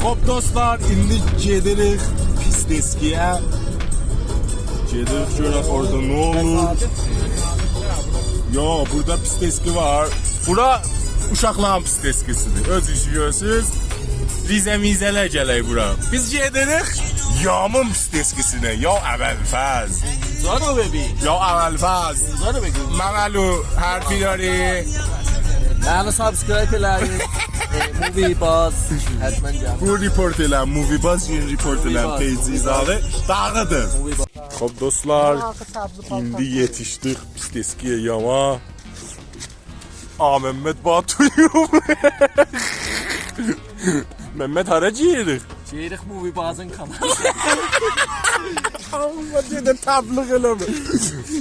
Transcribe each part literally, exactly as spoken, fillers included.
خوب، دوستلار، ایندی گئدیریک پیستسکی‌یه. گئدیریک گؤرک اورادا نه اولور. یو، بورادا پیستسکی وار. بورا اوشاقلارین پیستسکی‌سیدیر. اؤز ایشی گؤرسوز. ریزه میزه‌لر گلک بورا. بیز گئدیریک یامین پیستسکی‌سینه. یا ابوالفضل. اونجا رو ببین. یا ابوالفضل. اونجا رو ببین. مملو حرفی داری. منو سابسکرایب ائله‌یین. ائ، مووی باز. حتماً گلین. بو ریپورت ائله، مووی باز، یئنی ریپورت ائله، مووی باز، پیجی مووی باز. ایزالی. داغیدین. مووی باز. خوب، دوستلار، ایندی یئتیشدیک پیستسکی‌یه یاما. آ، ممد باتویوم. ممد، هارا گیریریک؟ گیریریک مووی بازین کانالینا. آللاه، دئیه ده تبلیغ ائله‌مه.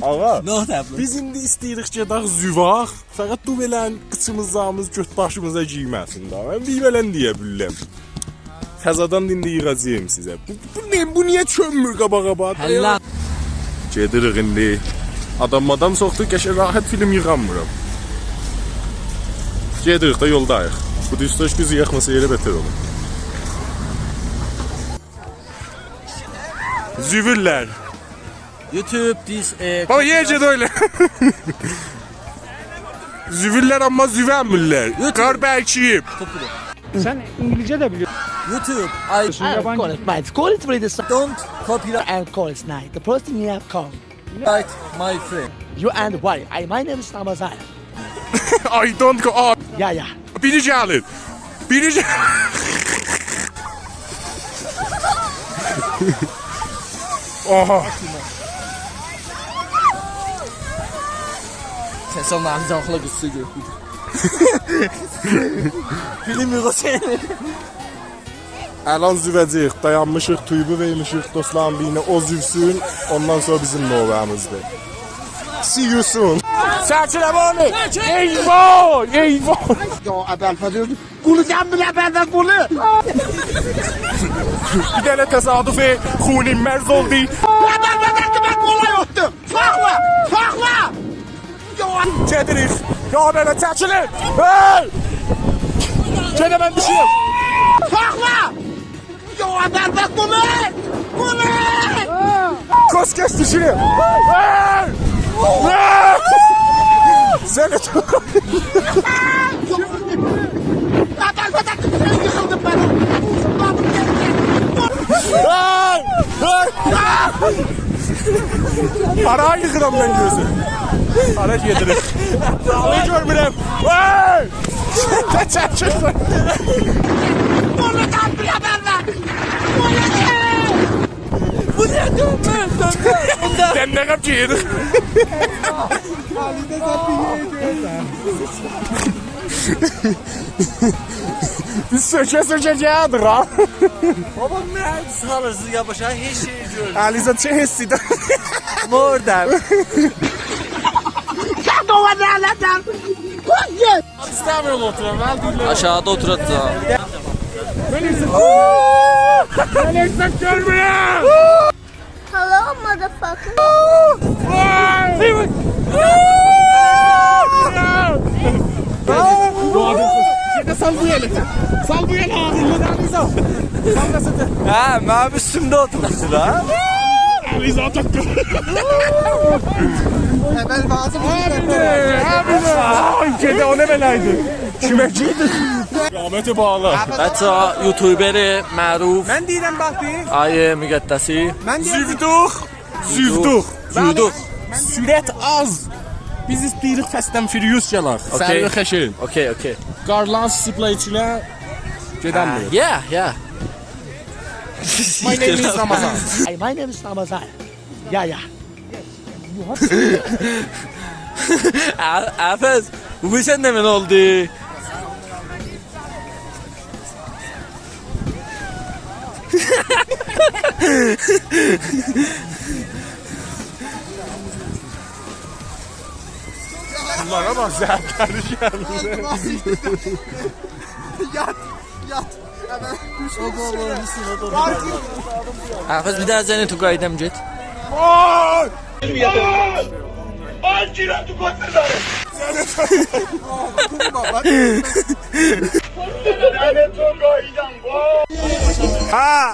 آغا، نه تبلیغ؟ بیز ایندی ایسته‌ییریک گئدک زوواق. فقط دو بئلن قیچیمیز زامیمیز گؤت باشیمیزا گیرمه‌سین دا. من بیر بئلن دئیه بیلیرم. فضادان دا ایندی ییغاجاغام سیزه. بو، بو نه، بو نییه چؤنمور قاباغا باخ؟ هلّا. گئدیریک ایندی. آدام مادام چوخدور، قشنگ راحت فیلم ییغانمیرام. گئدیریک ده، یولداییق. بو دوستاش بیزی یاخماسا یئره بتر اولور. زووورلر. YouTube، this، ائ، بابا، یئ، گئت اؤیله. زووورلر، آمما زووونمیرلر. YouTube. قار برکییب. توپلو. سن اینگیلیسجه ده بیلیرسن. YouTube، I، I don't call it, my call it really, don't copyright and call it night. The person you have called. Right, my friend. You and why? I, my name is Ramazan. I don't go. آ، yeah, yeah. بیری گلیر. بیری گل-، آها. سس اولمایان زاخلا قیسسی گؤتور. فیلم یوخ سنین. الان زووه‌جه‌ییک، دایانمیشیق، تویبو وئرمیشیک دوستلارین بیرینه، او زووسون، اوندان سونرا بیزیم نوبه‌میزدیر. See you soon. چکیل، امانی! ائیواه! ائیواه! یا ابوالفضل، قولو، سن بیل ابوالفضل، قولو! بیر دنه تصادف خون‌مرز اولدو. ابوالفضل، من قولای اوتدوم! ساخلا! ساخلا! گئدیریک. یا، بئله چکیلین. هئی! گئده من دوشوم. ساخلا! یا، من، من، بونو! بونو! کوس گئچ دوشوم. هئی! هئی! سنی توتوم. من، من، من، من ییخیلدیم من. هئی! هئی! هارا ییخیرام من گؤزو؟ هارا گئدیریک؟ داغی گؤرمورم. وای! چکیل. بونو دا بیر هبر وئر. بونو دا. بو نه دؤنمز، دؤنمز. بوندا. سن نه قاپ گئدیر؟ بیز سؤکه-سؤکه گلدیک ها. بابا، نه سالیرسینیز یاواشا، هئچ شئی گؤرمور. علیزاد، چه حسی ده؟ مردم. ایسته‌میرم اوتورام، من دئییرم. آشاغیدا اوتوراجاغام. من حساب گؤرمورم. Hello, motherfucker. سال بو یئنی. سال بو یئنی، آغیرلی دا، علیزاد. سال دا سته. هه، منیم اوستومده اوتورموشدو دا. علیزاد اوتوردو. اول لازیم. آبی، آبی. آی، گئده، او نه بئله ایدی؟ کیمه گیردین؟ قیامت باغلا. بچه‌ها، یوتیوبر معروف. من دئییرم، باخ بیر. آقای مقدسی. من دئییرم. زوودوق. زوودوق. زوودوق. سرعت آز. بیز ایسته‌ییریک Fast and Furious گلک. اوکی. سریع خشن. اوکی، اوکی. قارلان سیپلا ایچینه گئدنمیر. آه، yeah, yeah. My name is Ramazan. Hi, my name is Ramazan. Yeah, yeah. آ-، آفز، بو سن نمنه اولدو؟ بونلارا باخ، زهرلری گلدی. یات، یات. آفز، بیر داها زنگ ائت، قاییدام گئت. آی! آی، گیرم تو گوتور منی. لعنت او قاییدام، وای! ها!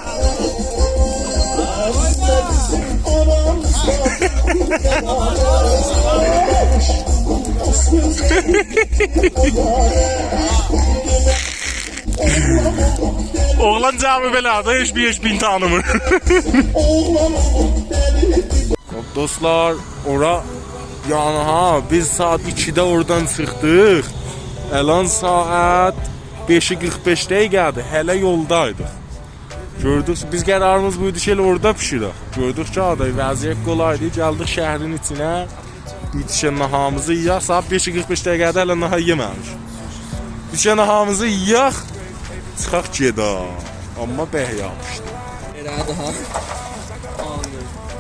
اوغلان جوابی بئله‌دیر، هئچ بیر، هئچ بیر تانیمیر. خب، دوستلار، اورا، یعنی ها، بیز ساعات ایکیده اورادان چیخدیق. الان ساعات بئشی قیرخ بئش دقیقه‌دیر. هله یولدایدیق. گؤردوک، بیز قراریمیز بو ایدی کی، ائله اورادا بیشیرک. گؤردوک کی، آدی، وضعیت قولایدی. گلدیک شهرین ایچینه. بیر تیکه ناهاریمیزی یئیک. ساعات بئشی قیرخ بئش دقیقه‌دیر، هله ناهار یئمه‌میشیک. بیر تیکه ناهاریمیزی یئیک، چیخاق گئدک. آمما به یاغیشدی. ائله‌دی ها.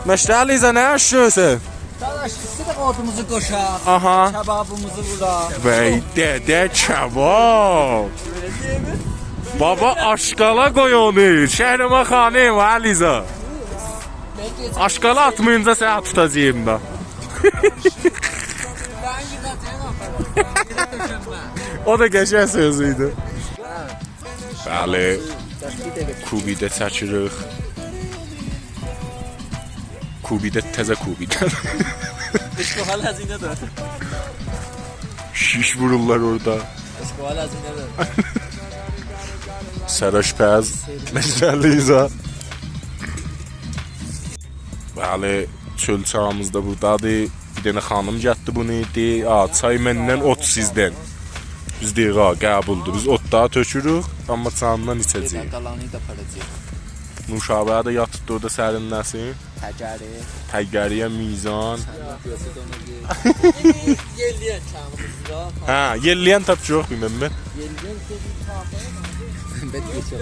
مشتری علیزا، نه ایشله‌ییرسن؟ داداش، ایستیریک اودوموزو قوشاق، آها. کبابیمیزی ووراق. وای، دده کباب. بابا، آشغالا قوی اونو. شهرام خانیم، علیزا. آشغالا آتمایینجا سنی توتاجاغام دا. او دا قشنگ سؤز ایدی. بلی. کوبیده چکیریک. کوبیده، تازه کوبیده. اشکال هزینه ده. شیش وورورلار اورادا. اشکال هزینه ده. سرآشپز. مشتری علیزا. بلی، چؤل چاییمیز دا بورادادیر. بیر دنه خانیم گتدی بونو، دئییر، «آ، چای مندن، اوت سیزدن.» بیز دئییریک، «آ، قبولدور.» بیز اوت دا تؤکوروک، آمما چاییندان ایچه‌جه‌ییک. قالانی دا آپاراجاغیق. نوشابه‌یی ده یاتیرتدی اورادا سرینله‌سین. تگری. تگری‌یه میزان. سنین گؤزون اونو یئییر. یئلله‌ین چاییمیزی دا. هه، یئلله‌ین تاپ کی، یوخ، بیلمیرم من. یئلله‌ین سؤزو چایی. من ده دئیه‌جم.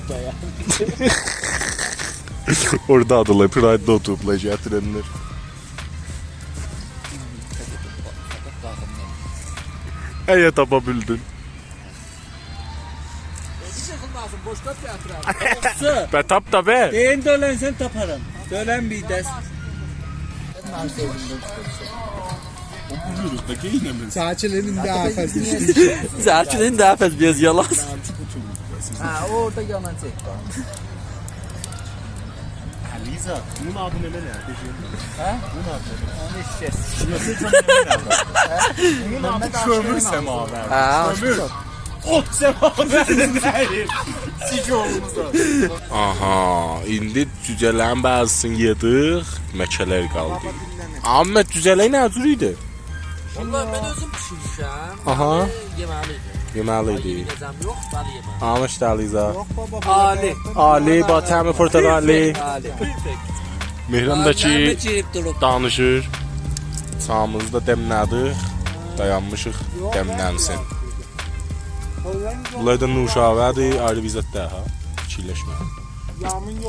دایان. اورادا آدیلار، پرایددا اوتوروبلار، گتیرنلر. اگر تاپا بیلدین. بوش تاپ گتیرم. به، تاپ دا، به. دئیین دؤلنسن تاپارام. دؤلن بیر دست. چکیلین، ایندی آفز دوشدو. چکیلین، ایندی آفز بیر آز یالاز. هه، اورادا یاناجاق. علیزا، بونون آدی نمنه؟ هه؟ بونون آدی نمنه؟ اونو ایچه‌جک. شوراسی‌جان نمنه؟ هه؟ بونون آدی کؤمور سماوری. هه، کؤمور. آشپیز. اوت سماوری دئییل. سیک اوغلونوزا. آها، ایندی جوجه‌لرین بعضی‌سینی یئدیک، مکه‌لر قالدی. آمما جوجه‌لر نه جور ایدی؟ والله من اؤزوم بیشیرمیشم. آها. یعنی، یئمه‌لی ایدی. یئمه‌لی ایدی. آی، یئمه‌یه‌جم، یوخ، بلی یئمه‌لی. آمما ایشته علیزا. یوخ بابا، بو عالی. عالی، با طعم پرتقالی. عالی. مهران دا کی، گیریب دوروب دانیشیر. چاییمیزی دا دمله‌دیک. دایانمیشیق، دملنسین. بونلار دا نوشابه‌دیر، آیری بیر زاد دئییل ها. فیکیرلشمه.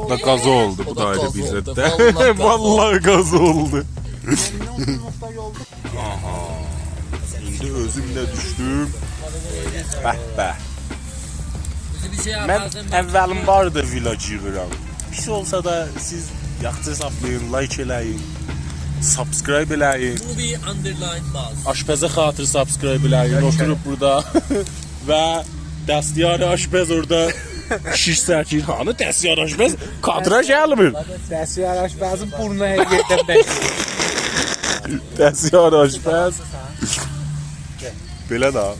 دا قازی اولدو، بو دا آیری بیر زاد دئییل. والله قازی اولدو. آها. ایندی اؤزوم ده دوشدوم. به، به. من اولین باردی ویلاگ ییغیرام. پیس اولسا دا سیز یاخشی حسابلایین، لایک ائله‌یین، سابسکرایب ائله‌یین. Movie underline buzz. آشپزه خاطیر سابسکرایب ائله‌یین. اوتوروب بورادا. و دستیار آشپز اورادا شیش چکیر. هانی دستیار آشپز؟ کادرا گلمیر. دستیار آشپزین بورنو هر یئردن بللی. دستیار آشپز. بئله ده.